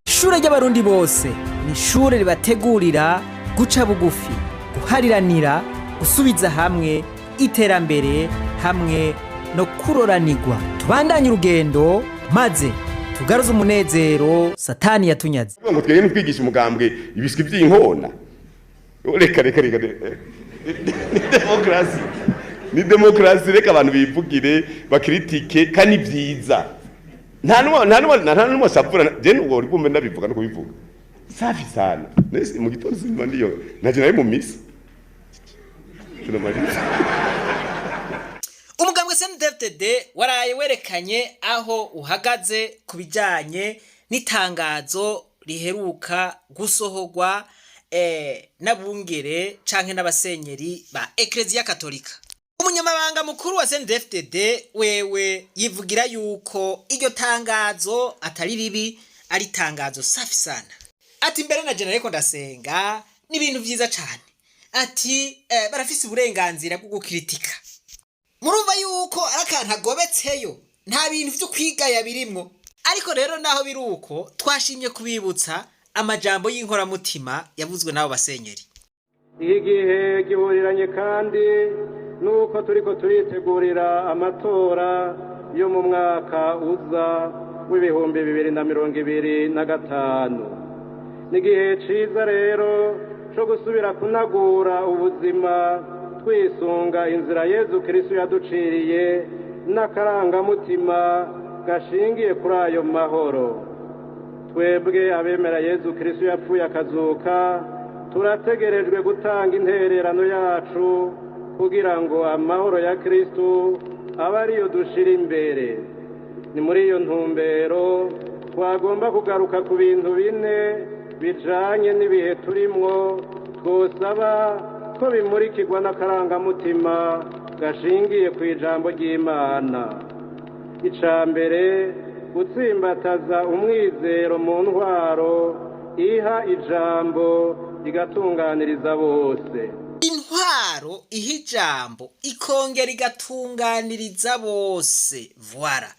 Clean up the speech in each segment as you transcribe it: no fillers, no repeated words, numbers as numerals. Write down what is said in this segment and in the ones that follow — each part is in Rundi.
Ishure ry'Abarundi bose ni ishure ribategurira guca bugufi, guhariranira, gusubiza hamwe, iterambere hamwe no kuroranirwa. Tubandanye urugendo maze tugaruze umunezero Satani yatunyaze. Ngo twebwe ntitwigishe umugambwe ibiswi by'inkona. Reka, reka, reka, ni demokarasi, ni demokarasi. Reka abantu bivugire, bakiritike, kandi byiza. Nta n'umwe asavura. Je n'ubwo uri bwumve ndabivuga no kubivuga safi sana. Nese mu gitondo simba ndiyo naje nari mu misa tunamaliza. Umugambwe CNDD-FDD waraye werekanye aho uhagaze ku bijanye n'itangazo riheruka gusohorwa n'abungere canke n'abasenyeri ba Ekleziya Katolika. Umunyamabanga mukuru wa CNDD-FDD wewe yivugira yuko iryo tangazo atari ribi, ari itangazo safi sana. Ati mbere na jewe ariko ndasenga, ni ibintu vyiza cane. Ati barafise uburenganzira bwo gukritika. Murumva yuko ari akantu agobetseyo, nta bintu vyo kwigaya birimwo. Ariko rero naho biri uko, twashimye kubibutsa amajambo y'inkoramutima yavuzwe n'abo basenyeri. Iki gihe gihuriranye kandi n'uko turiko turitegurira amatora yo mu mwaka uza w'2025. Ni igihe ciza rero co gusubira kunagura ubuzima, twisunga inzira Yezu Kristu yaduciriye n'akarangamutima gashingiye kuri ayo mahoro. Twebwe abemera Yezu Kristu yapfuye akazuka, turategerejwe gutanga intererano yacu kugira ngo amahoro ya Kristu abe ariyo dushira imbere. Ni muri iyo ntumbero twagomba kugaruka ku bintu bine bijanye n'ibihe turimwo, twosaba ko bimurikirwa n'akarangamutima gashingiye ku ijambo ry'Imana. Ica mbere, gutsimbataza umwizero mu ntwaro iha ijambo igatunganiriza bose. Intwaro iha ijambo ikongera igatunganiriza bose, voilà.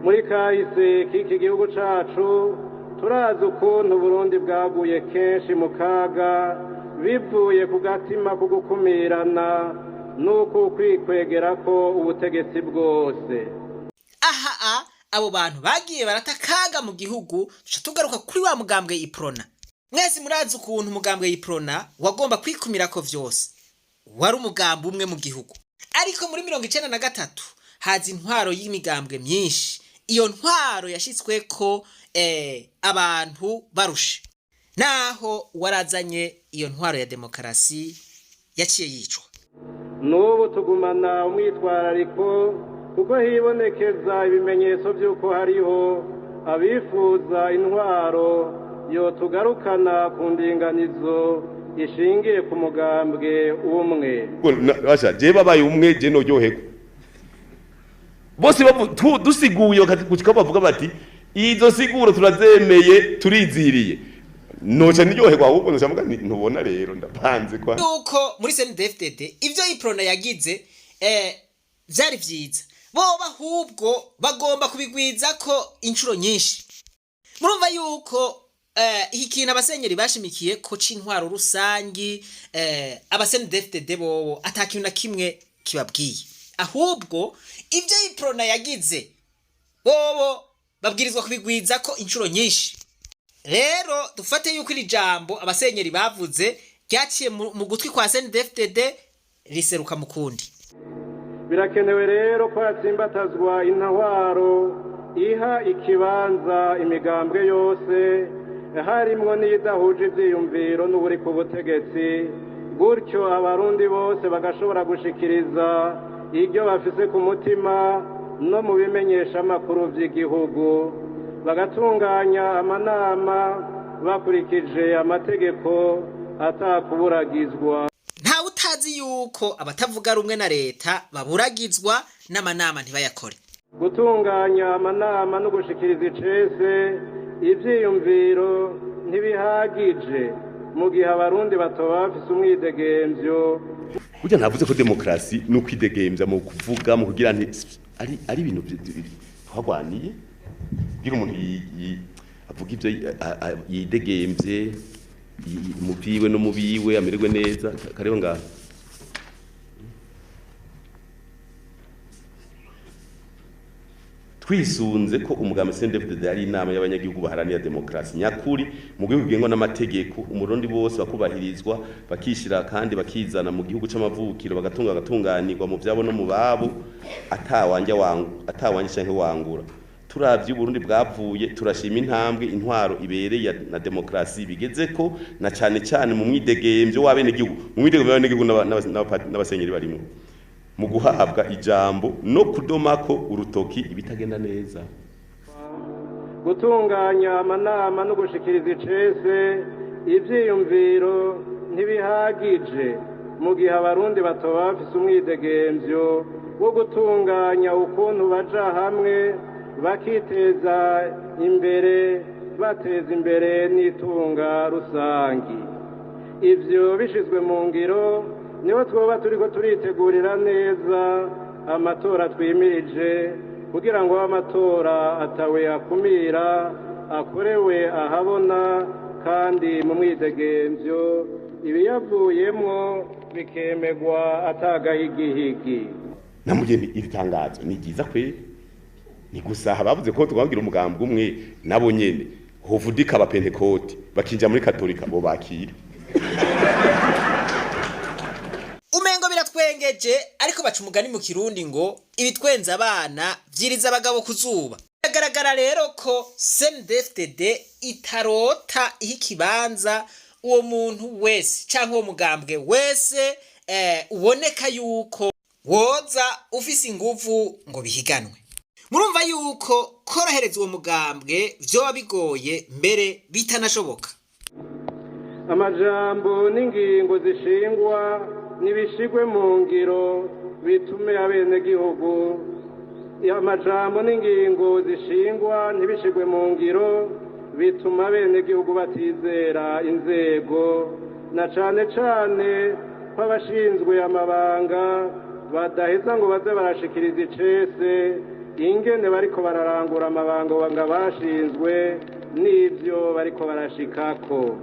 Muri kahise k'iki gihugu cacu, turazi ukuntu Burundi bwaguye kenshi mu kaga bivuye ku gatima ko gukumirana n'uko kwikwegera ko ubutegetsi bwose. Aha abo bantu bagiye barata akaga mu gihugu, tuca tugaruka kuri wa mugambwe Iprona. Mwese murazi ukuntu umugambwe Iprona wagomba kwikumirako vyose, wari umugambi umwe mu gihugu. Ariko muri 93 haza intwaro y'imigambwe myinshi. Iyo ntwaro yashitsweko abantu barushe, naho warazanye iyo ntwaro ya demokarasi yaciye yicwa. N'ubu tugumana umwitwarariko, kuko hibonekeza ibimenyetso by'uko hariho abifuza intwaro yotugarukana ku ndinganizo ishingiye ku mugambwe umwe. Basha je babaye umwe, je noryoherwa. Bose dusiguye gushika bavuga bati izo siguro turazemeye, turiziriye, noca niryoherwa. Ahubwo noca mvuga nti ntubona rero ndapanze kwa Yuko muri CNDD-FDD ivyo Iprona yagize vyari vyiza, boba ahubwo bagomba kubigwiza ko inshuro nyinshi. Murumva yuko iki kintu abasenyeri bashimikiye ko c'intwaro rusangi, aba CNDD-FDD bobo ata kintu na kimwe kibabwiye. Ahubwo ivyo Iprona yagize bobo babwirizwa kubigwiza ko inshuro nyinshi. Rero dufate yuko iri jambo abasenyeri bavuze ryaciye mu gutwi kwa CNDD-FDD riseruka mu kundi. Birakenewe rero ko hatsimbatazwa intwaro iha ikibanza imigambwe yose, harimwo n'iyidahuje ivyiyumviro n'uburi ku butegetsi, gutyo Abarundi bose bagashobora gushikiriza Iryo bafise ku mutima no mu bimenyeshamakuru vy'igihugu, bagatunganya amanama bakurikije amategeko atakuburagizwa. Ntawe utazi yuko abatavuga rumwe na leta baburagizwa n'amanama ntibayakore. Gutunganya amanama no gushikiriza icese ivyiyumviro ntibihagije mu gihe abarundi batoba bafise umwidegemvyo. Burya ntavuze ko demokarasi ni ukwidegembya mu kuvuga, mu kugira nti ari ibintu twagwaniye kugira umuntu avuga ibyo yidegemvye mu vyiwe no mu biwe, amererwe neza. Kariho ngaha twisunze ko umugambi CNDD-FDD ari inama y'abanyagihugu baharanira demokarasi nyakuri mu gihugu kigengwa n'amategeko, umurundi bose bakubahirizwa, bakishira kandi bakizana mu gihugu c'amavukiro, bagatunga bagatunganirwa mu vyabo no mu babo, atawanja wangu atawanja canke wangura. Turavye Uburundi bwavuye, turashima intambwe intwaro ibereye na demokarasi bigeze ko, na cane cane mu mwidegemvyo w'abenegihugu, mu mwidegemvyo w'abenegihugu n'abasenyeri barimo mu guhabwa ijambo no kudomako urutoki ibitagenda neza. Gutunganya amanama no gushikiriza icese ivyiyumviro ntibihagije mu gihe abarundi batoba bafise umwidegemvyo wo gutunganya ukuntu baja hamwe bakiteza imbere, bateza imbere n'itunga rusangi. Ivyo bishizwe mu ngiro niho twoba turiko turitegurira neza amatora twimirije, kugira ngo amatora atawe akumira, akorewe ahabona kandi mu mwidegemvyo, ibiyavuyemwo bikemegwa atagahigihigi. Namugeni iri tangazo ni ryiza kweri, ni gusa bavuze ko twagira umugambi umwe nabo nyene hovudika abapentekoti bakinja muri katolika bo bakira. Umengo biratwengeje, ariko baca umugani mu Kirundi ngo ibitwenza abana vyiriza abagabo kuzuba. Biragaragara rero ko CNDD-FDD itarota iha ikibanza uwo muntu wese canke uwo mugambwe wese uboneka yuko woza ufise inguvu ngo bihiganwe. Murumva yuko korohereza uwo mugambwe vyoba bigoye, mbere bitanashoboka. Amajambo n'ingingo zishingwa nibishigwe mu ngiro bitume abenegihugu. Amajambo n'ingingo zishingwa ntibishigwe mu ngiro bituma abenegihugu batizera inzego, na cane cane ko abashinzwe amabanga badaheza ngo baze barashikiriza icese ingene bariko bararangura amabanga banga bashinzwe n'ivyo bariko barashikako.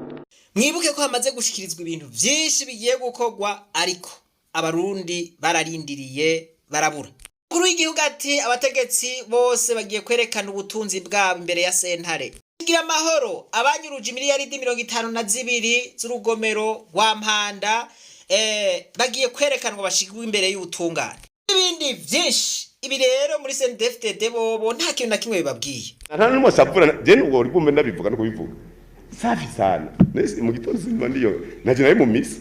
Mwibuke ko hamaze gushikirizwa ibintu vyinshi bigiye gukorwa, ariko abarundi bararindiriye barabura. Umukuru w'igihugu ati abategetsi bose bagiye kwerekana ubutunzi bwabo imbere ya sentare. Kugira amahoro abanyuruje miliyaridi 52 z'urugomero rwa Mpanda bagiye kwerekanwa bashigwe imbere y'ubutungane. Ibindi vyinshi. Ibi rero muri CNDD-FDD bobo nta kintu na kimwe bibabwiye. Nta n'umwe asavura, je n'ubwo uri bwumve ndabivuga no kubivuga. Safi sana. Nese mu gitondo sinima ndiyo naje nari mu misa.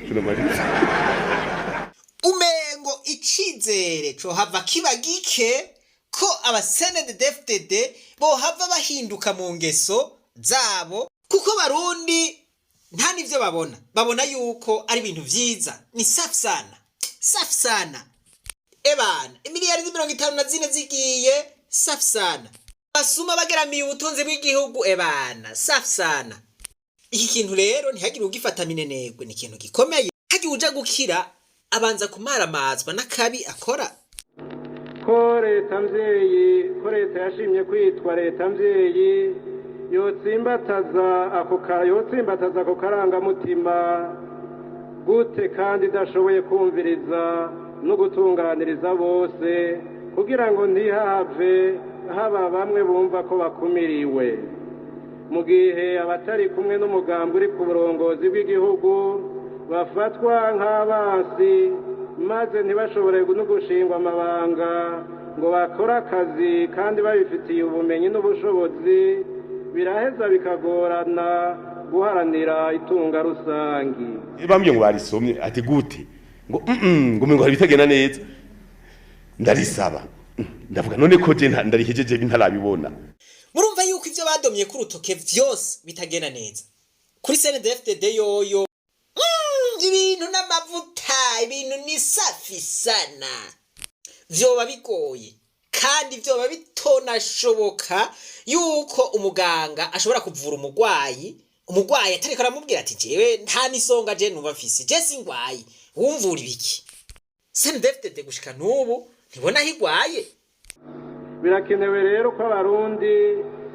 Tunamaliza. Umengo icizere co hava kiba gike ko aba CNDD-FDD bohava bahinduka mu ngeso zabo, kuko barundi nta nivyo babona, babona yuko ari ibintu vyiza. Ni safi sana, safi sana. Ebana imiliyaridi 54 zigiye, safi sana. Basuma bageramiye ubutunzi bw'igihugu, ebana safi sana. Iki kintu rero ntihagire ugifata minenegwe, ni ikintu gikomeye. Hagiye uja gukira abanza kumaramazwa n'akabi akora. Ko leta mvyeyi, ko leta yashimye kwitwa leta mvyeyi, yotsimbataza ako karangamutima gute kandi idashoboye kumviriza no gutunganiriza bose, kugira ngo ntihave haba bamwe bumva ko bakumiriwe, mu gihe abatari kumwe n'umugambi uri ku burongozi bw'igihugu bafatwa nk'abansi, maze ntibashobore no gushingwa amabanga ngo bakore akazi kandi babifitiye ubumenyi n'ubushobozi. Biraheza bikagorana guharanira itunga rusangi. Bambwiye ngo barisomye, ati gute? Ngo ngo ngo hari bitagenda neza. Ndarisaba, ndavuga none ko je ndarihejeje ntarabibona. Murumva yuko ivyo badomye ku rutoke vyose bitagenda neza kuri CNDD-FDD. Yoyo ibintu n'amavuta, ibintu ni safi sana. Vyoba bigoye kandi vyoba bitonashoboka yuko umuganga ashobora kuvura umugwayi, umugwayi atariko aramubwira ati: "Jewe nta n'isonga je numva mfise, je singwaye, wumvura ibiki?" CNDD-FDD gushika n'ubu ntibona aho igwaye. Birakenewe rero ko Abarundi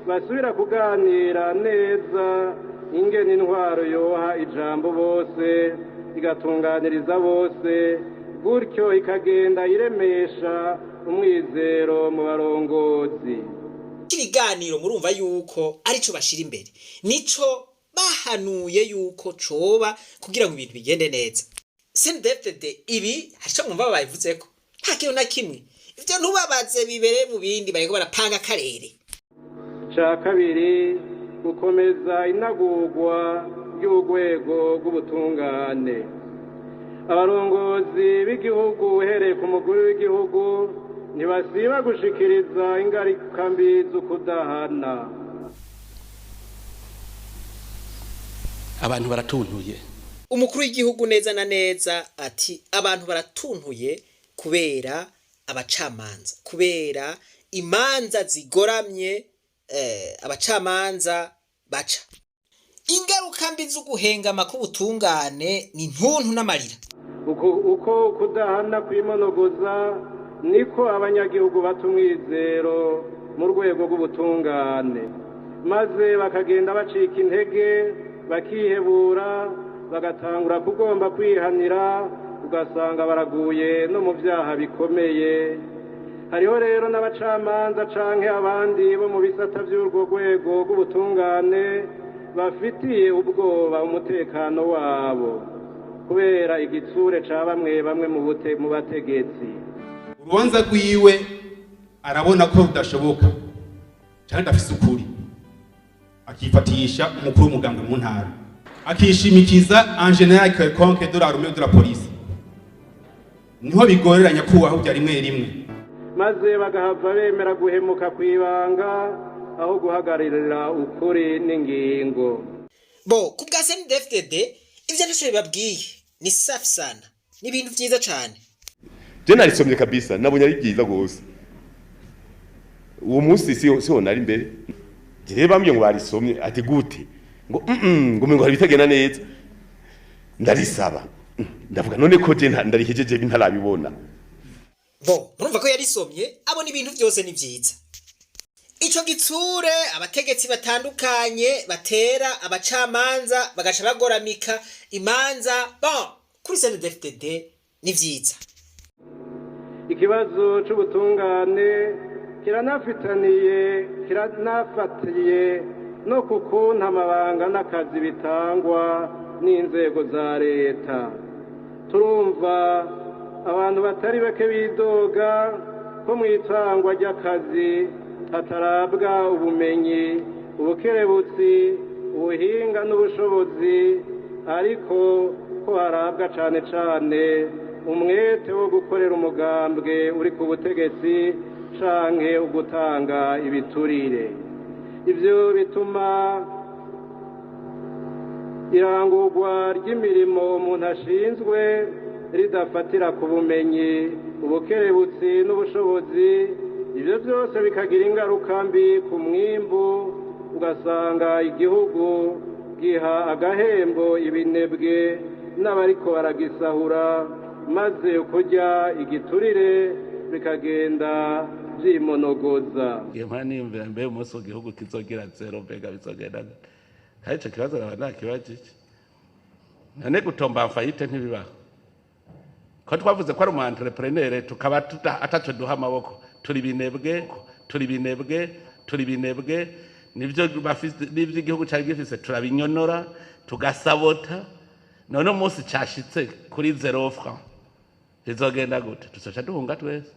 basubira kuganira neza ingene intwaro yoha ijambo bose, igatunganiriza bose, gutyo ikagenda iremesha umwizero mu barongozi. Ibiganiro murumva yuko arico bashira imbere, nico bahanuye yuko coba kugira ngo ibintu bigende neza. CNDD-FDD ibi hari ico mwumva babivuzeko? Nta kintu na kimwe. Ivyo ntubabaze, bibere mu bindi, bariko barapanga akarere. Icya kabiri, gukomeza inagurwa ry'urwego rw'ubutungane. Abarongozi b'igihugu, uhereye ku mukuru w'igihugu, ntibasiba gushikiriza ingaruka mbi z'ukudahana. Abantu baratuntuye. Umukuru w'igihugu neza na neza ati abantu baratuntuye kubera abacamanza, kubera imanza zigoramye abacamanza baca. Ingaruka mbi z'uguhengama k'ubutungane ni ntuntu n'amarira. Uko kudahana kwimonogoza, niko abanyagihugu bata umwizero mu rwego rw'ubutungane, maze bakagenda bacika intege, bakihebura, bagatangura kugomba kwihanira, ugasanga baraguye no mu byaha bikomeye. Hariho rero n'abacamanza canke abandi bo mu bisata by'urwo rwego rw'ubutungane bafitiye ubwoba umutekano wabo kubera igitsure ca bamwe bamwe mu bategetsi. Urubanza rwiwe arabona ko rudashoboka cyane, adafise ukuri, akifatisha umukuru w'umugambwe mu ntara, akishimikiza en général quelconque de l'armée, de la police. Niho bigorera nyakubahwa bya rimwe rimwe. Maze bagahava bemera guhemuka kw'ibanga aho guhagararira ukuri n'ingingo. Bo ku bwa CNDD-FDD ivyo ntacyo bibabwiye, ni safi sana, ni ibintu vyiza cane. Je narisomye kabisa, nabonye ari byiza gose. Uwo munsi siho nari mbere. Je bambwiye ngo barisomye, ati gute? Ngo ngo ngo hari bitagenda neza. Ndarisaba, ndavuga none ko je ndarihejeje ntarabibona. Bo murumva ko yarisomye, abona ibintu byose ni vyiza. Ico gitsure abategetsi batandukanye batera abacamanza, bagaca bagoramika imanza, bon, kuri CNDD-FDD ni vyiza. Ikibazo c'ubutungane kiranafitaniye, kiranafatiye no ku kuntu amabanga n'akazi bitangwa n'inzego za leta. Turumva abantu batari bake bidoga ko mu itangwa ry'akazi hatarabwa ubumenyi, ubukerebutsi, ubuhinga n'ubushobozi, ariko ko harabwa cane cane umwete wo gukorera umugambwe uri ku butegetsi canke ugutanga ibiturire. Ivyo bituma irangurwa ry'imirimo umuntu ashinzwe ridafatira ku bumenyi, ubukerebutsi n'ubushobozi. Ibyo byose bikagira ingaruka mbi ku mwimbu, ugasanga igihugu giha agahembo ibinebwe n'abariko baragisahura, maze kurya igiturire bikagenda vyimonogoza. Iyo mpora niyumvira mbe umunsi igihugu kizogira zéro, mbega bizogenda gute? Kandi ico kibazo nkaba nakibajije: none gutomba en faillite ntibibaho? Ko twavuze ko ari umu entrepreneur, tukaba ataco duha amaboko, turi binebwe, turi binebwe, turi binebwe. Nivyo bafise, nivyo igihugu cari gifise turabinyonora, tugasabota. None umunsi cashitse kuri zéro franc bizogenda gute? Tuzoca duhunga twese.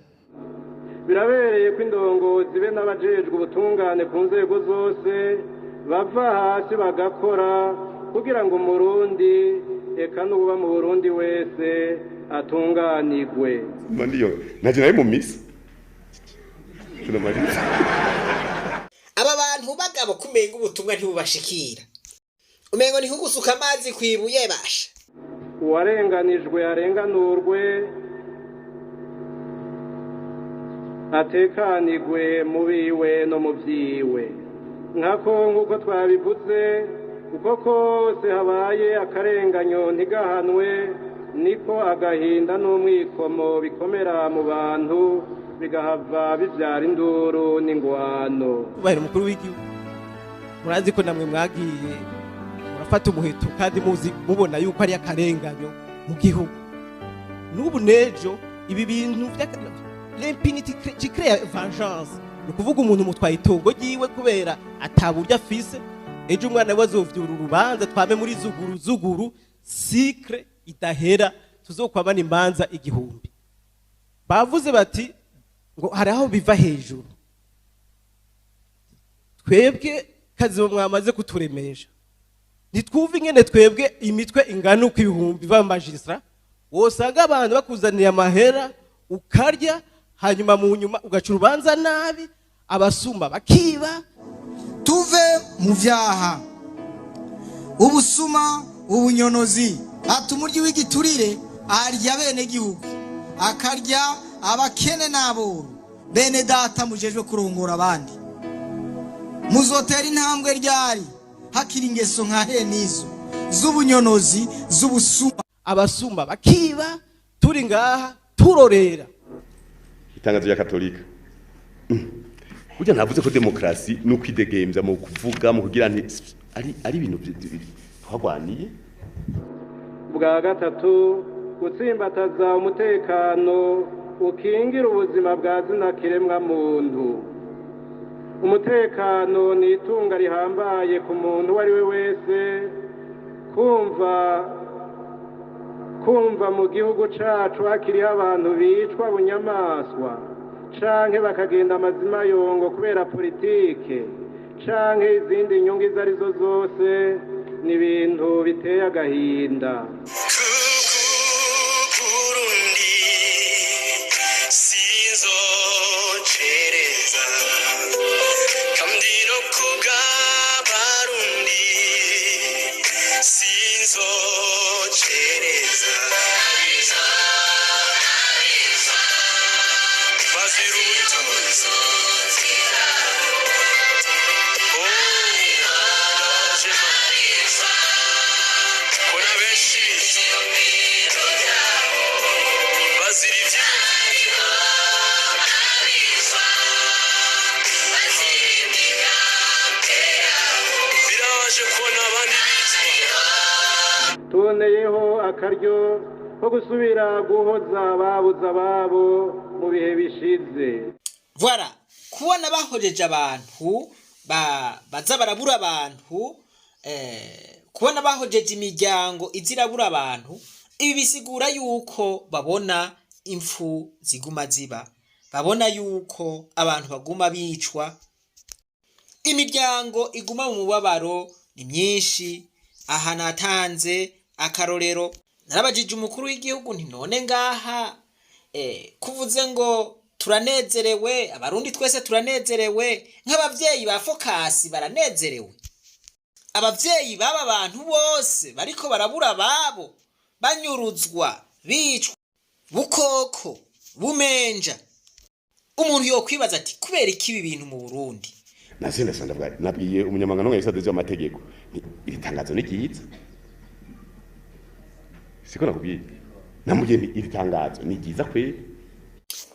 Birabereye ko indongozi be n'abajejwe ubutungane ku nzego zose bava hasi bagakora kugira ngo Umurundi, eka n'uba mu Burundi wese. Atunganirwe. Ndiyo naje nari mu misa tunamaliza. Aba bantu bagabo kumenga ubutumwa ntibubashikira, umengo ni nko amazi kwibuye basha. Uwarenganijwe arenganurwe, atekanirwe mu biwe no mu byiwe. Nkako nk'uko twabivuze, uko kose habaye akarenganyo ntigahanwe, niko agahinda n'umwikomo bikomera mu bantu, bigahava bibyara induru n'ingwano. Kubahira umukuru w'igihugu, murazi ko namwe mwagiye murafata umuheto kandi muzi mubona yuko ari akarenganyo mu gihugu. N'ubu nejo ibi bintu l'impunité qui crée vengeance, ni ukuvuga umuntu mutwaye itongo ryiwe kubera ataburyo afise, ejo umwana we azovyura urubanza, twame muri zuguru zuguru cycle idahera, tuzokwamana imanza 1000. Bavuze bati ngo hari aho biva hejuru. Twebwe kazi mwamaze kuturemesha, ntitwumve ingene twebwe imitwe ingana uko ibihumbi b'amajistra wosanga abantu bakuzaniye amahera ukarya, hanyuma mu nyuma ugaca urubanza nabi, abasuma bakiba. Tuve mu vyaha, ubusuma, ubunyonozi. Ati umuryi w'igiturire arya bene gihugu, akarya abakene n'aboro. Bene data mujejwe kurongora abandi, muzotera intambwe ryari hakiri ingeso nka henizo z'ubunyonozi, z'ubusuma? Abasuma bakiba, turi ngaha turorera. Itangazo rya Katolika burya ntavuze ko demokarasi ni ukwidegembya mu kuvuga, mu kugira nti ari ibintu twagwaniye. Bwa gatatu, gutsimbataza umutekano ukingira ubuzima bwa zina kiremwa muntu. Umutekano ni itunga rihambaye ku muntu uwo ari we wese. Kumva mu gihugu cacu hakiriho abantu bicwa bunyamaswa canke bakagenda amazima yongo kubera politike canke izindi nyungu izo arizo zose, ni ibintu biteye agahinda. Burundi sinzocereza kandi no kubw'Abarundi sinzocereza, bazira ubutunzi. Oh, birababaje kubona benshi bazira ibyiyumviro. Birababaje kubona abandi bicwa. Tuboneyeho akaryo ko gusubira guhoza ababuze ababo mu bihe bishize. Voilà, kubona bahojeje abantu baza barabura abantu, kubona bahojeje imiryango izirabura abantu, ibi bisigura yuko babona impfu ziguma ziba, babona yuko abantu baguma bicwa, imiryango iguma mu mubabaro ni myinshi. Aha natanze akarorero, narabajije umukuru w'igihugu nti none ngaha kuvuze ngo turanezerewe, Abarundi twese turanezerewe, nk'abavyeyi ba Fokasi baranezerewe, abavyeyi b'aba bantu bose bariko barabura ababo, banyuruzwa, bicwa bukoko bumenja. Umuntu yokwibaza ati kubera iki ibi bintu mu Burundi? Nase ndavuga, nabwiye umunyamabanga n'umwe w'amategeko nti iri tangazo ni ryiza. Siko nakubwiye, namubwiye nti iri tangazo ni ryiza kweri.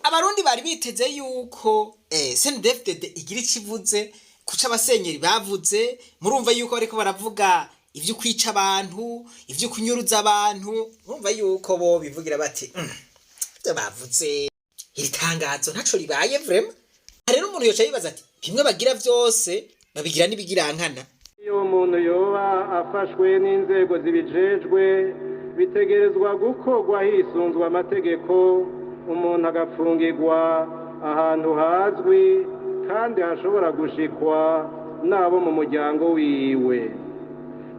Abarundi bari biteze yuko CNDD-FDD igira ico ivuze kuca abasenyeri bavuze. Murumva yuko bariko baravuga ivyo kwica abantu, ivyo kunyuruza abantu. Murumva yuko bo bivugira bati: Ivyo bavuze, iri tangazo ntaco ribaye vraiment." Rero umuntu yoca yibaza ati bimwe bagira vyose babigira n'ibigirankana. Iyo umuntu yoba afashwe n'inzego zibijejwe, bitegerezwa gukorwa hisunzwe amategeko, umuntu agapfungirwa ahantu hazwi kandi hashobora gushikwa n'abo mu muryango wiwe.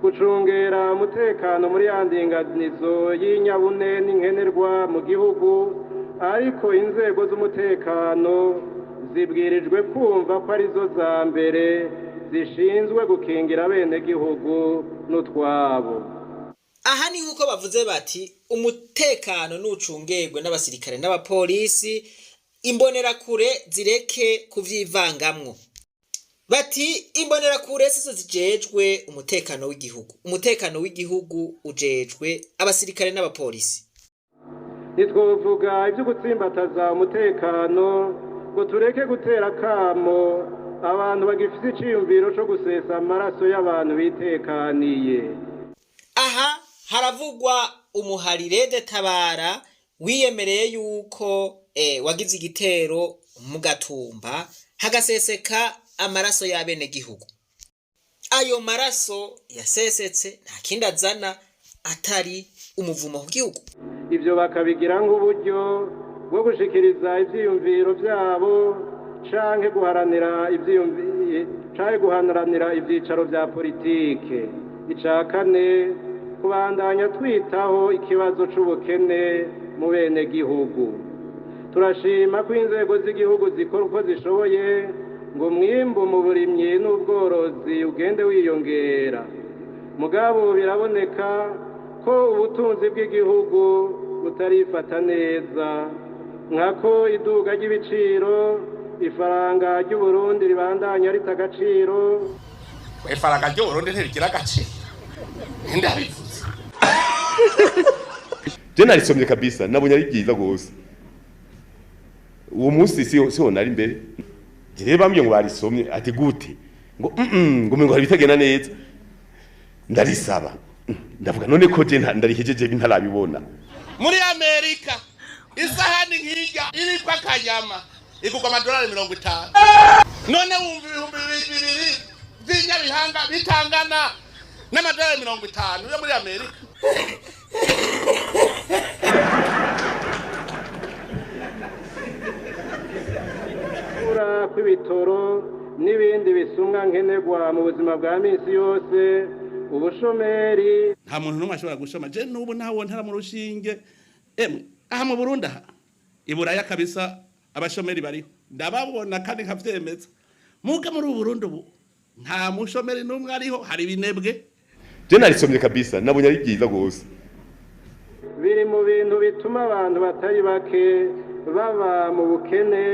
Gucungera umutekano muri ya ndinganizo y'inyabune n'inkenerwa mu gihugu, ariko inzego z'umutekano zibwirijwe kumva ko arizo za mbere zishinzwe gukingira abenegihugu n'utwabo. Aha ni nk'uko bavuze bati umutekano nucungerwe n'abasirikare n'abapolisi, imbonerakure zireke kuvyivangamwo. Bati imbonerakure sizo zijejwe umutekano w'igihugu, umutekano w'igihugu ujejwe abasirikare n'abapolisi. Ntitwovuga ibyo gutsimbataza umutekano ngo tureke gutera akamo abantu bagifite iciyumviro cyo gusesa amaraso y'abantu bitekaniye. Aha haravugwa umuharire de Tabara wiyemereye yuko wagize igitero mu Gatumba hagaseseka amaraso y'abenegihugu. Ayo maraso yasesetse nta kindi azana atari umuvumo ku gihugu. Ibyo bakabigira nk'uburyo bwo gushikiriza ivyiyumviro vyabo canke guharanira ivyicaro vya politike. Ica kane, kubandanya twitaho ikibazo c'ubukene mu benegihugu. Turashima ko inzego z'igihugu zikora uko zishoboye ngo umwimbu mu burimyi n'ubworozi ugende wiyongera. Mugabo biraboneka ko ubutunzi bw'igihugu butarifata neza, nkako iduga ry'ibiciro, ifaranga ry'Uburundi ribandanya rita agaciro. Ifaranga ry'Uburundi ntirigira agaciro, ndabivuze. Je narisomye kabisa, nabonye ari byiza gose. Uwo munsi siho nari mbere. Je bambwiye ngo barisomye, ati gute? Ngo ngo ngo hari bitagenda neza. Ndarisaba. Ndavuga none ko je ndarihejeje ntarabibona. Muri Amerika isahani nk'irya iriko akanyama igurwa amadolari 50. None wumva 2000 vy'inyabihanga bitangana n'amadolari 50 yo muri Amerika. Kubura kw'ibitoro n'ibindi bisumwa nkenerwa mu buzima bwa misi yose, ubushomeri. Nta muntu n'umwe ashobora gushoma. Je n'ubu ntawo ntara mu rushinge. Emwe aha mu Burundi aha iburaya kabisa abashomeri bariho, ndababona kandi nkavyemeza. Muga muri Burundi ubu nta mushomeri n'umwe ariho, hari ibinebwe. Je narisomye kabisa, nabonye ari byiza gose. Biri mu bintu bituma abantu batari bake baba mu bukene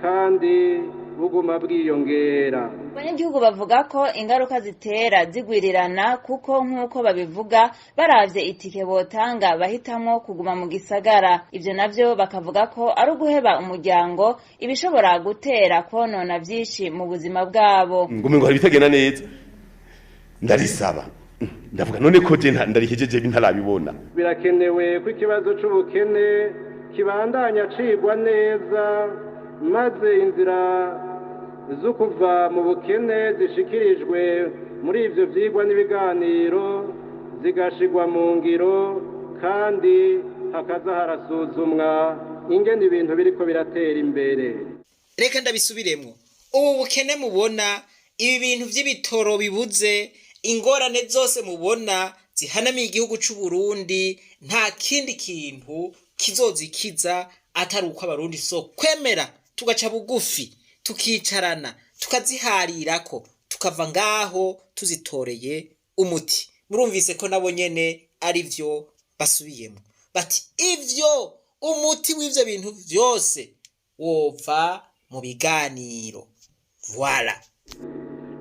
kandi buguma bwiyongera. Abanyagihugu bavuga ko ingaruka zitera zigwirirana, kuko nk'uko babivuga baravye itike botanga bahitamwo kuguma mu gisagara. Ivyo navyo bakavuga ko ari uguheba umuryango, ibishobora gutera konona vyinshi mu buzima bwabo. Ngo ngo hari bitagenda neza. Ndarisaba. Ndavuga none ko je ndarihejeje ntarabibona. Birakenewe ko ikibazo c'ubukene kibandanya cigwa neza, maze inzira zo kuva mu bukene zishikirijwe muri ivyo vyigwa n'ibiganiro zigashigwa mu ngiro, kandi hakaza harasuzumwa ingene ibintu biriko biratera imbere. Reka ndabisubiremwo. Ubu bukene mubona, ibi bintu vy'ibitoro bibuze, ingorane zose mubona zihanamiye igihugu c'u Burundi, nta kindi kintu kizozikiza atari uko abarundi so kwemera tugaca bugufi, tukicarana, tukaziharirako, tukava ngaho tuzitoreye umuti. Murumvise ko nabo nyene ari vyo basubiyemo, bati ivyo umuti w'ivyo bintu vyose wova mu biganiro. Voilà.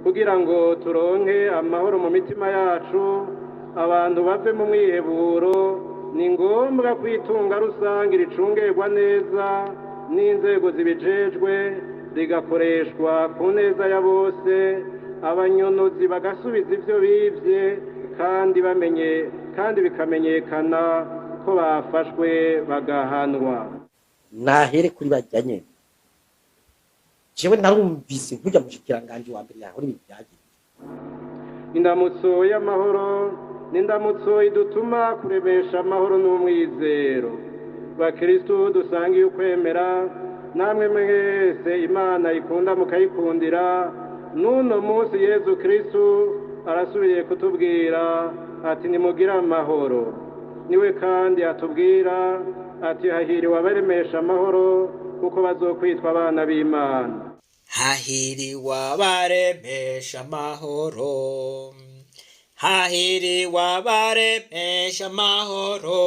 Kugira ngo turonke amahoro mu mitima yacu, abantu bave mu mwiheburo, ni ngombwa kwitunga rusange ricungerwa neza n'inzego zibijejwe, rigakoreshwa ku neza ya bose, abanyonozi bagasubiza ivyo bivye kandi bamenye, kandi bikamenyekana ko bafashwe bagahanwa. Nahere kuri bajya nyene. Jewe narumvise nkurya mushikiranganje wa mbere yahora ibintu byagiye. Indamutso y'amahoro ni indamutso idutuma kuremesha amahoro n'umwizero. Bakristu dusangiye ukwemera, namwe mwese Imana ikunda mukayikundira, n'uno munsi Yezu Kristu Arasubiye kutubwira ati: "Nimugire amahoro." Niwe kandi atubwira ati: "Hahiriwe abaremesha amahoro, kuko bazokwitwa abana b'Imana." Hahiriwe abaremesha amahoro, hahiriwe abaremesha amahoro.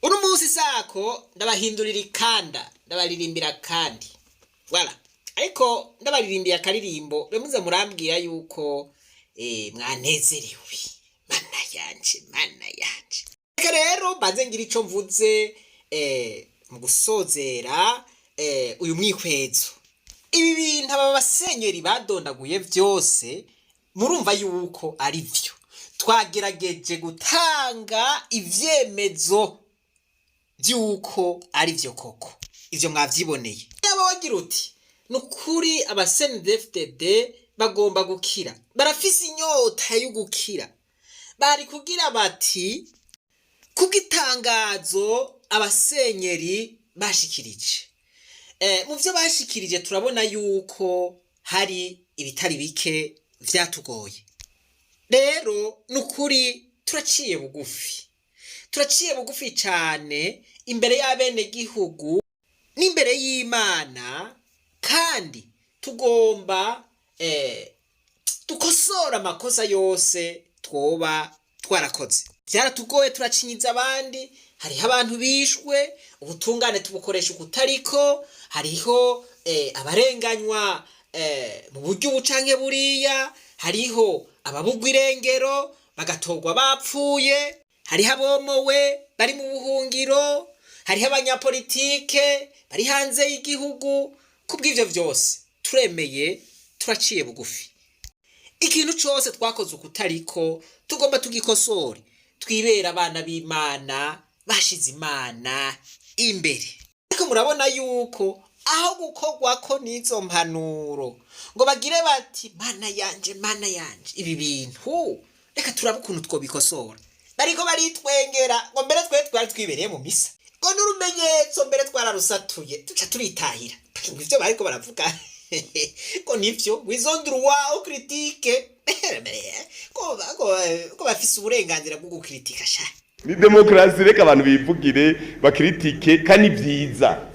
Uno munsi sako ndabahindurira ikanda, ndabaririmbira kandi wala, ariko ndabaririmbiye akaririmbo bemuze murambwira yuko mwanezerewe. Mana yanje, mana yanje! Reka rero mbanze ngira ico mvuze mu gusozera uyu mwihwezo. Ibi bintu aba basenyeri badondaguye byose, murumva yuko ari byo. Twagerageje gutanga ivyemezo by'uko ari byo koko, ivyo mwavyiboneye. Yaba wagira uti: "Ni ukuri aba CNDD-FDD bagomba gukira, barafise inyota yo gukira", bari kugira bati: "Kubw'itangazo abasenyeri bashikirije, mu byo bashikirije turabona yuko hari ibitari bike vyatugoye. Rero ni ukuri turaciye bugufi, turaciye bugufi cane imbere y'abenegihugu n'imbere y'Imana, kandi tugomba dukosora amakosa yose twoba twarakoze. Byaratugoye, turacinyiza abandi, hariho abantu bishwe, ubutungane tubukoresha ukutariko, hariho abarenganywa mu buryo ubu canke buriya, hariho ababugwa irengero bagatorwa bapfuye, hariho abomowe bari mu buhungiro, hariho abanyapolitike bari hanze y'igihugu. Kubw'ivyo vyose turemeye, turaciye bugufi. Ikintu cose twakoze ukutariko tugomba tugikosore, twibera abana b'Imana bashize Imana imbere." Ariko murabona yuko aho gukorwako n'izo mpanuro ngo bagire bati: "Mana yanje, mana yanje, ibi bintu reka turabe ukuntu twobikosora", bariko baritwengera ngo mbere twe twari twibereye mu misa, ngo n'urumenyetso mbere twararusatuye, tuca turitahira, ngo ivyo bariko baravuga ngo nivyo, ngo ils ont droit aux critiques, ko bafise uburenganzira bwo gukritika sha. Ni demokarasi, reka abantu bivugire, bakritike, kandi vyiza.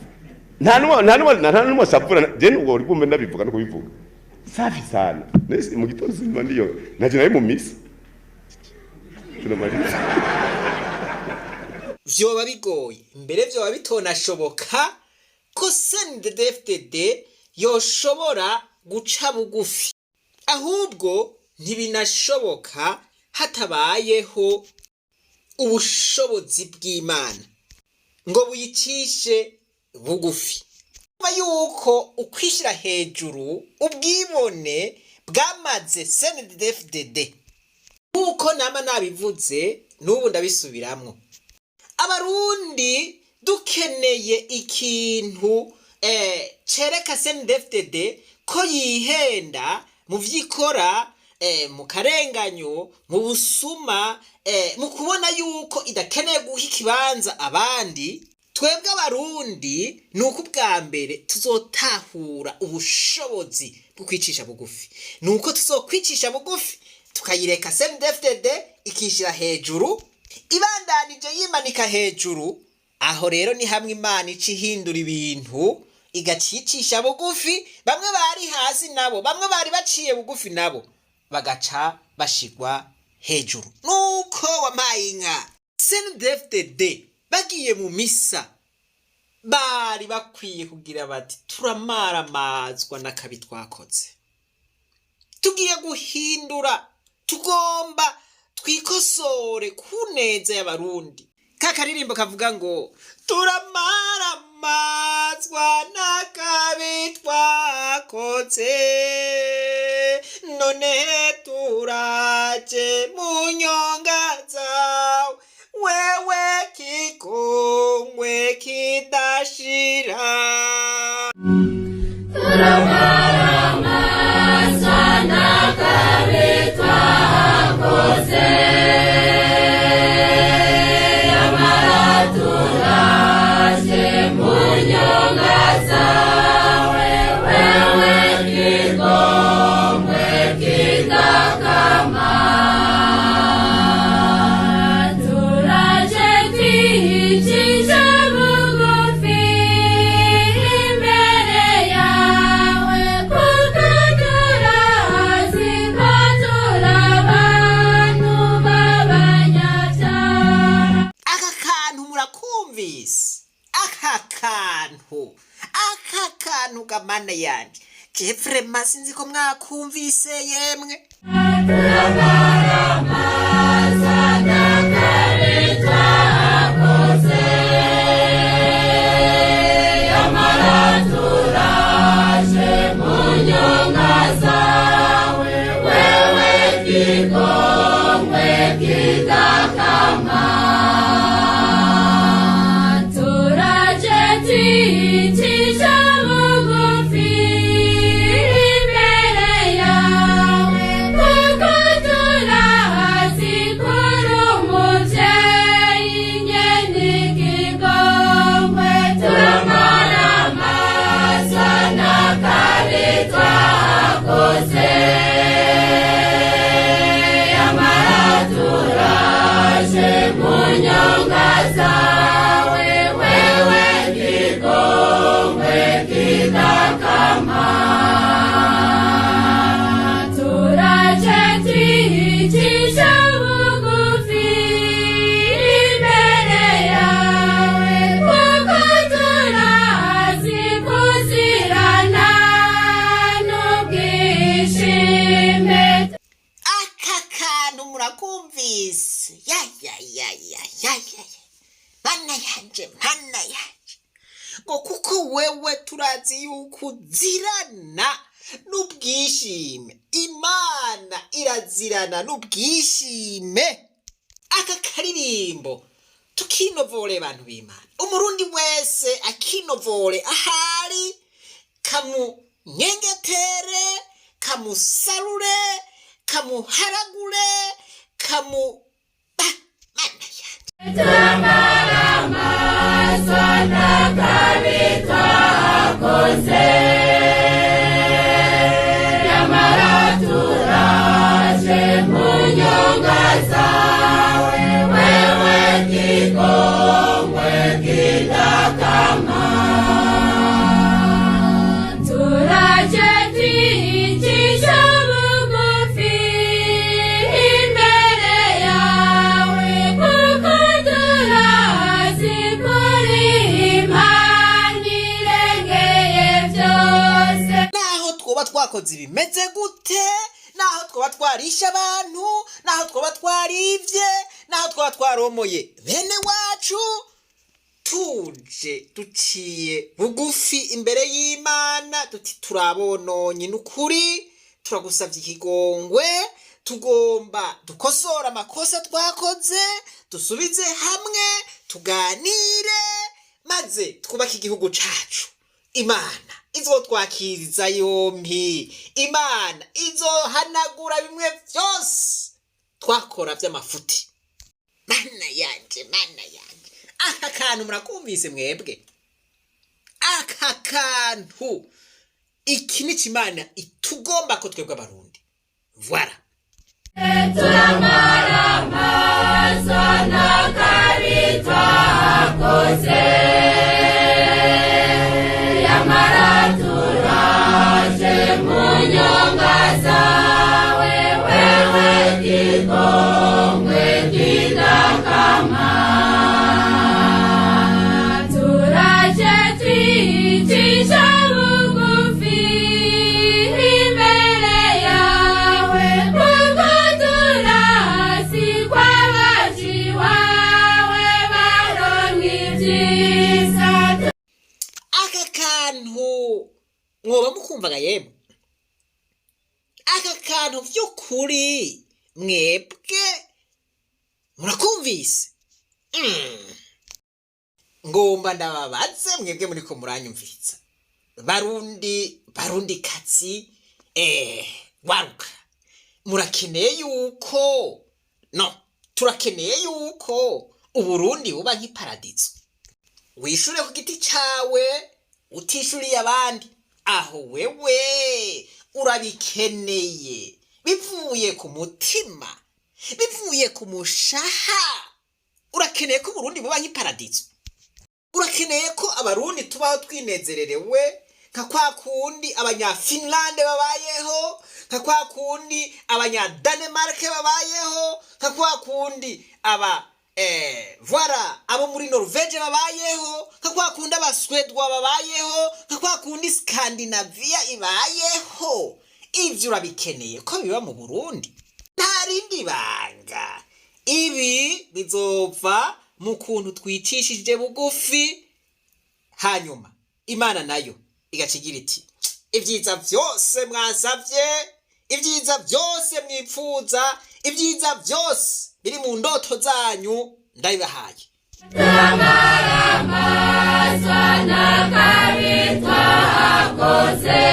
Nta numwe ashavura. Je nuwo uri bumve ndabivuga no kubivuga safi sana. Nese mu gitondo simba ndiyo naje nari mu misa tunamaliza. Vyoba bigoye, mbere vyoba bitonashoboka ko CNDD-FDD yoshobora guca bugufi. Ahubwo ntibinashoboka hatabayeho ubushobozi bw'Imana ngo buyicishe bugufi. Kuba yuko ukwishyira hejuru, ubwibone bwamaze CNDD-FDD, nk'uko nama nabivuze, n'ubu ndabisubiramwo: Abarundi dukeneye ikintu cereka CNDD-FDD ko yihenda mu vyikora, mu karenganyo, mu busuma, mu kubona yuko idakeneye guha ikibanza abandi. Twebwe Abarundi ni uko ubwa mbere tuzotahura ubushobozi bwo kwicisha bugufi, ni uko tuzokwicisha bugufi tukayireka CNDD-FDD ikishyira hejuru, ibandanije yimanika hejuru. Aho rero ni hamwe Imana ica ihindura ibintu, igacicisha bugufi bamwe bari hasi, nabo bamwe bari baciye bugufi nabo bagaca bashigwa hejuru. Nuko wampaye inka, CNDD-FDD bagiye mu misa bari bakwiye kugira bati: "Turamaramazwa n'akabi twakoze, tugiye guhindura, tugomba twikosore ku neza y'Abarundi." Ka karirimbo kavuga ngo: "Turamaramazwa n'akabi twakoze, none turaje mu nyonga zawe, wewe kikongwe kidashira." Turamaramazwa n'akabi twakoze, nyamara turaje mu nyonga zawe, wewe kigongwe kidakama. kantu gamana yanje, je vraiment sinzi ko mwakumvise yemwe. Turamaramasa n'akabi twakoze, yamara turaje mu nyonga zawe, wewe kigongwe kidakama. Turaje twicisha bugufi imbere yawe, kuko turazi kuri umuvyeyi nyene ikigongwe. Turamaramasa n'akabi twakoze, yamara turaje mu nyonga zawe, wewe kigongwe kidakama. Turaje twicisha bugufi imbere yawe, kuko turazi kuzirana n'ubwishime. Aka kantu murakumvise? Ya ya ya ya ya ya ya, mana yanje, mana yanje, ngo kuko wewe turazi yuko uzirana n'ubwishime. Imana irazirana n'ubwishime. Aka karirimbo tukinovore, bantu b'Imana, Umurundi wese akinovore ahari, kamunyengetere, kamusarure, kamuharagure, kamu Ah, mana yanje. Turamaramasa n'akabi twakoze, nyamara turaje mu nyonga zawe, wewe kigongwe kidakama. Turaje twicisha bugufi imbere yawe, kuko turazi kuri Imana irengeye byose. Naho twoba twakoze ibimeze gute, naho twoba twarishe abantu, naho twoba twarivye, naho twoba twaromoye bene wacu, tuje duciye bugufi imbere y'Imana tuti: "Turabononye n'ukuri, turagusavye ikigongwe, tugomba dukosora amakosa twakoze, dusubize hamwe, tuganire, maze twubake igihugu cacu." Imana izotwakiriza yompi, Imana izohanagura bimwe vyose twakora vy'amafuti. Mana yanje, mana yanje, aka kantu murakumvise mwebwe? Aka kantu, iki ni Imana itugomba ko twebwe Abarundi. Voilà. Turamaramasa n'akabi twakoze, yamara turaje mu nyonga zawe, wewe kigongwe kidakama. Turaje twicisha bugufi imbere yawe, kuko turazi ko abaji wawe baronka ibyiza. Aka kantu mwoba mukumvaga yemwe? Aka kantu vy'ukuri mwebwe murakumvise? Ngomba ndababaze mwebwe muriko muranyumviriza, Barundi, Barundi kazi, waruka, murakeneye yuko, no turakeneye yuko Uburundi buba nk'iparadizo? Wishure ku giti cawe utishuriye abandi. Aho wewe urabikeneye bivuye ku mutima, bivuye ku mushaha? Urakeneye ko Uburundi buba nk'iparadizo? Urakeneye ko Abarundi tubaho twinezererewe nka kwa kundi Abanyafinlande babayeho, nka kwa kundi Abanyadanemarke babayeho, nka kwa kundi aba Voilà, abo muri Norvege babayeho, nka kwa kundi Abaswedwa babayeho, nka kwa kundi Scandinavia ibayeho. Ivyo urabikeneye ko biba mu Burundi. Nta rindi banga, ibi bizova mu kuntu twicishije bugufi, hanyuma Imana nayo igaca igira iti: "Ibyiza byose mwasabye, ibyiza byose mwipfuza, ibyiza byose biri mu ndoto zanyu, ndabibahaye." Turamaramaza n'akabi twakoze,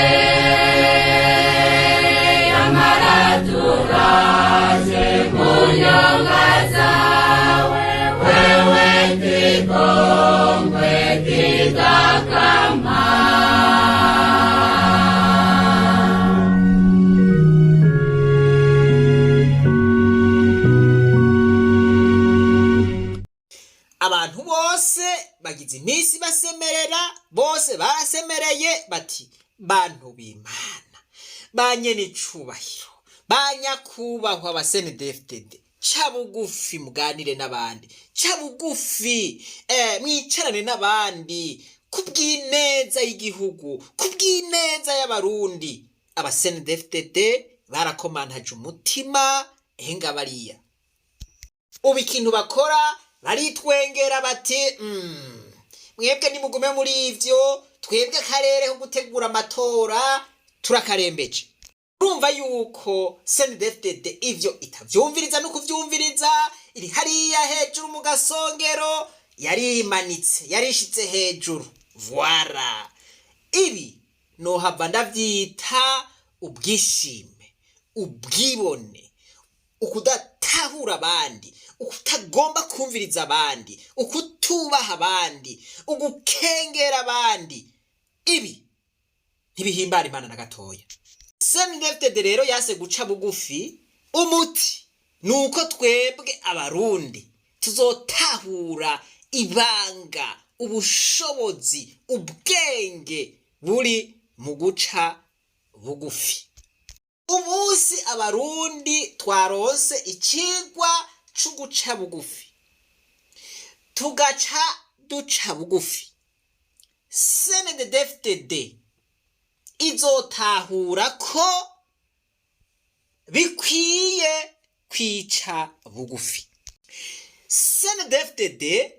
amara turaje mu nyonga zawe, wewe kigongwe kidakama. Abantu bose bagize iminsi basemerera, bose barasemereye bati: "Bantu b'Imana, ba nyenicubahiro, ba nyakubahwa ba CNDD-FDD, ca bugufi muganire n'abandi, ca bugufi mwicarane n'abandi kubw'ineza y'igihugu, kubw'ineza y'Abarundi." Aba CNDD-FDD barakomantaje umutima. Ehenga bariya ubu ikintu bakora, baritwengera bati: "Mwebwe nimugume muri ivyo, twebwe akarere ko gutegura amatora turakarembeje." Urumva yuko CNDD-FDD ivyo itavyumviriza no kuvyumviriza. Iri hariya hejuru mu gasongero, yarimanitse, yarishitse hejuru. Voilà, ibi nohava ndavyita ubwishime, ubwibone, ukudatahura abandi, ukutagomba kumviriza abandi, ukutubaha abandi, ugukengera abandi. Ibi ntibihimbara Imana na gatoya. CNDD-FDD rero yase guca bugufi. Umuti ni uko twebwe Abarundi tuzotahura ibanga, ubushobozi, ubwenge buri mu guca bugufi. Umunsi Abarundi twaronse icigwa c'uguca bugufi, tugaca duca bugufi, CNDD-FDD izotahura ko bikwiye kwica bugufi. CNDD-FDD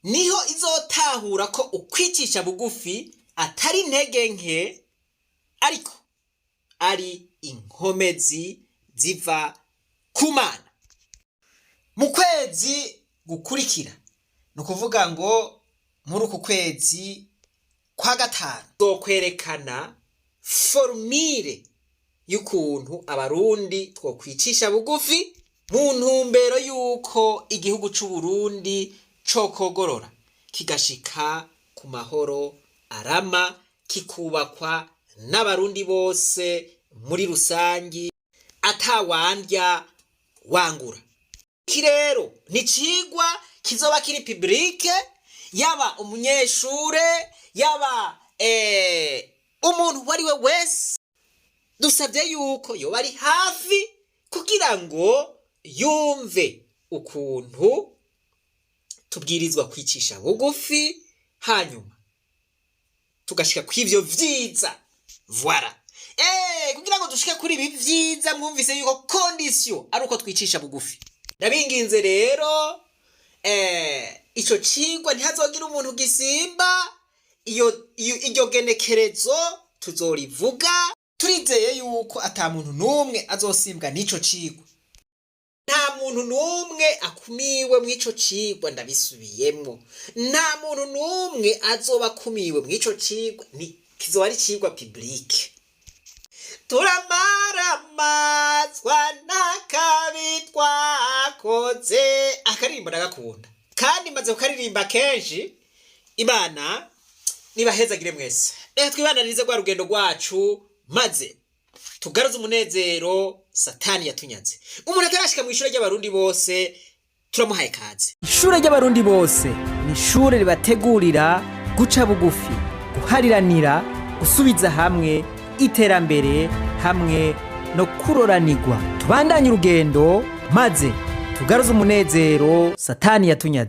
niho izotahura ko ukwicisha bugufi atari intege nke, ariko ari inkomezi ziva ku Mana. Mu kwezi gukurikira, ni ukuvuga ngo muri uku kwezi kwa gatanu, zokwerekana formule y'ukuntu Abarundi twokwicisha bugufi mu ntumbero y'uko igihugu c'u Burundi cokogorora kigashika ku mahoro arama, kikubakwa n'Abarundi bose muri rusangi, atawandya wangura. Iki rero ni icigwa kizoba kiri public, yaba umunyeshure, yaba umuntu uwo ari we wese. Dusabye yuko yoba ari hafi kugira ngo yumve ukuntu tubwirizwa kwicisha bugufi, hanyuma tugashika kw'ivyo vyiza. Voilà, kugira ngo dushike kuri ibi vyiza, mwumvise yuko condition ari uko twicisha bugufi. Ndabinginze rero, ico cigwa ntihazogira umuntu gisimba. Iyo iryo genekerezo tuzorivuga. Turizeye yuko ata muntu n'umwe azosimbwa n'ico cigwa. Nta muntu n'umwe akumiwe mw'ico cigwa. Ndabisubiyemwo, nta muntu n'umwe azoba akumiwe mw'ico cigwa. Ni kizoba ari icigwa public. Turamaramazwa n'akabi twakoze. Akaririmbo ndagakunda kandi maze kukaririmba kenshi. Imana nibahezagire mwese. Reka twibandanirize rwa rugendo rwacu, maze tugaruze umunezero Satani yatunyaze. Umuntu atarashika mu ishure ry'Abarundi bose, turamuhaye kaze. Ishure ry'Abarundi bose ni ishure ribategurira guca bugufi, guhariranira, gusubiza hamwe, iterambere hamwe no kuroranirwa. Tubandanye urugendo maze Tugaruze umunezero satani yatunyaze.